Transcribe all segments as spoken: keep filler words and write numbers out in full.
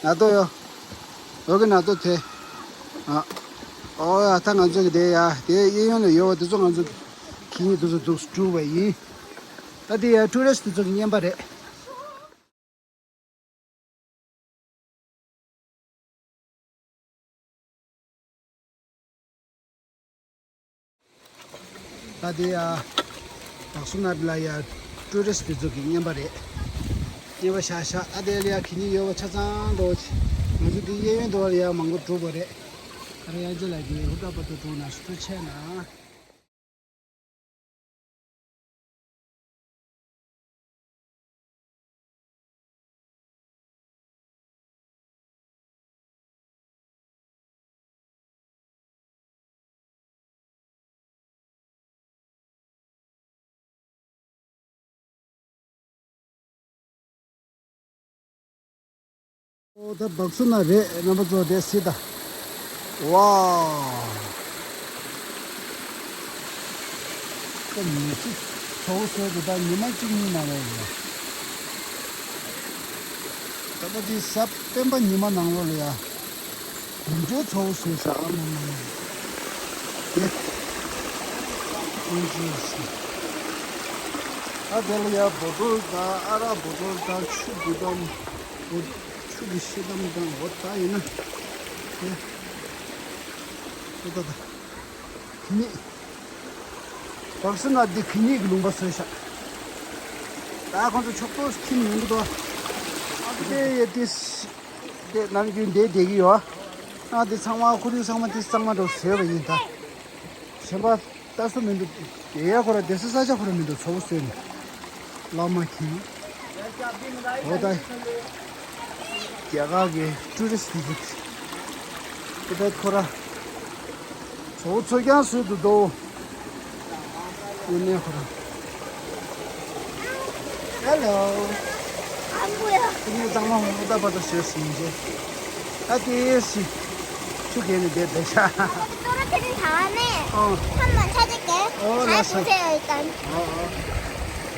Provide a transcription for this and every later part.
ནག་ཏོ་ཡོ། འོ་གི་ནག་ཏོ་དེ། ཨ། ཨོ་ཡ་ད་ང་ཚོ་གི་དེ་ཡ་དེ་གཡས་གཡོན་ལ་ཡོད་པ་དེ་ཚོ་ང་ཚོ་གི་ཁྱི་གཉིས་དེ་ཚོ་འདུག་སེ་བཅུག་པ་ཡིན། ད་དེ་ཡ་ཊུ་རི་སི་དེ་ཚོ་གི་རྔན་པ་རེད། ད་དེ་ཡ། བག་སུ་ནག་ལ་ཡ། ཊུ་རི་སི་དེ་ཚོ་གི་རྔན་པ་རེད། རྔན་པ་བཞག་བཞག་ད་དེ་ལ་ཡ་གད་སྙིགས་ཡོད་པ་ཆ་ཚང་འགྲོ། ང་ཚོ་དེ་གཡས་གཡོན་དུ་བ་ལ་ཡ་མང་པོ་བསྒྲུགས་པ་རེད། ད་རེས་ཡ་ཅི་ལ་དེ་ཧུར་ཐག་པ་ཏུ་འགྲོ་ན་ཞུ་ཐུ་ཆེ་ན། ཨོ་ད་བག་སུ་ན་རེད་རྣམ་པ་ཚོ་དེ་སྲིད་ད། ཝའོ། ད་མི་ཚེ་ཚོ་བོ་བཟོས་ཏེ་ད་ཉི་མ་གཅིག་གཉིས་ནང་ལོགས་ལ་ཡ། ད་ལྟ་དེ་གཟའ་སྤེན་པ་ཉི་མ་ནང་ལོགས་ལ་ཡ། དུམ་གྲོའི་ཚོ་བོ་བཟོས་ས་ཨ་མ་མ་ཡ། དེ། ཀུན་གྱིས་ཤིག་ད་དེ་ལ་ཡ་བོ་ཊོལ་དང་ཨ་རག་བོ་ཊོལ་དང་ཆུ་འདི་དང་། ཆུ་གི་ཤི་དམ་དང་འོ་ད་ཡིན་ན། དེ། དེ་ད་ད། གད་སྙིགས། བག་སུ་ན་འདི་གད་སྙིགས་ཀྱི་ལུང་པ་བཟོས་ཤག་ད་ཁོང་ཚོ་ཕྱོགས་གཏོགས་ཁྱིམ་ཡོང་གི་འདུག་ཨ་ཁུ་དེ་ཡ་དེ། དེ་ནམ་རྒྱུན་འདི་བསྡད་ཀྱི་ཡོད། ཨ་དེ་ཚང་མ་ཁོར་ཡུག་ཚང་མ་དེ་གཙང་མ་འགྲོ་བཟོས་པ་ཡིན་ད། གཞན་པ། ལྟ་སུ་མི་འདུག་དེ་ཡ་ཁོ་ར་བསྡད་ས་ས་ཆ་ཁོ་ར་མི་འདུག་ཚོ་བོ་བཟོས་ནས། བླ་མ་ཁྱིམ། འོ་ད། རྒྱ་གར་གྱི་ཊུ་རི་སི་ཊི་དེ་ཚོ། དེ་ད་ཁོ་ར། ཚོ་བོ་ཚོ་རྐྱང་བཟོས་འདུག་དོ། དངོས་གནས་ཁོ་ར། ཧེ་ལོ། ཨ་མོ་ཡ། ཁྱེད་གཉིས་གཙང་མ་ཧོན་ཧོ་ད་པ་ད་བཟོས་ཟིན་རྗེས། ད་དེ་སི། ཆུ་གས་ནི་བསྡད་བསྡད་ཤག་ཏོ་ར་ཁེ་རི་ཐ་ནེ། ཨོ། ཁམ་མ་ཆ་ཅེ་ཀེ། ཨོ་ལ་ས། ཨོ་ཨོ།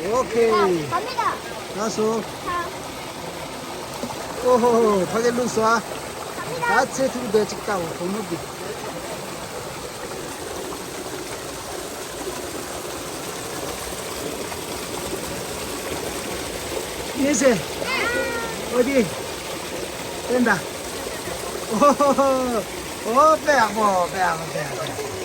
ཨོ་ཁེ། ཨོ་ཁེ། ཨོ་ཁེ། ལ་སོ། ཨོ་ཧོ་ཧོ་ཕ་གི་ལུགས་སོ། ད་ཚེ་ཐུག་བསྡད་ཅིག་ལྟ་བོ་བུ་མོ་འདི། ཡིན་ཟེར། ཨོ་དེ། བསྟན་ད། ཨོ་ཧོ་ཧོ། ཨོ་དཔེ་ཡག་པོ་དཔེ་ཡག་པོ་དཔེ་ཡག་པོ།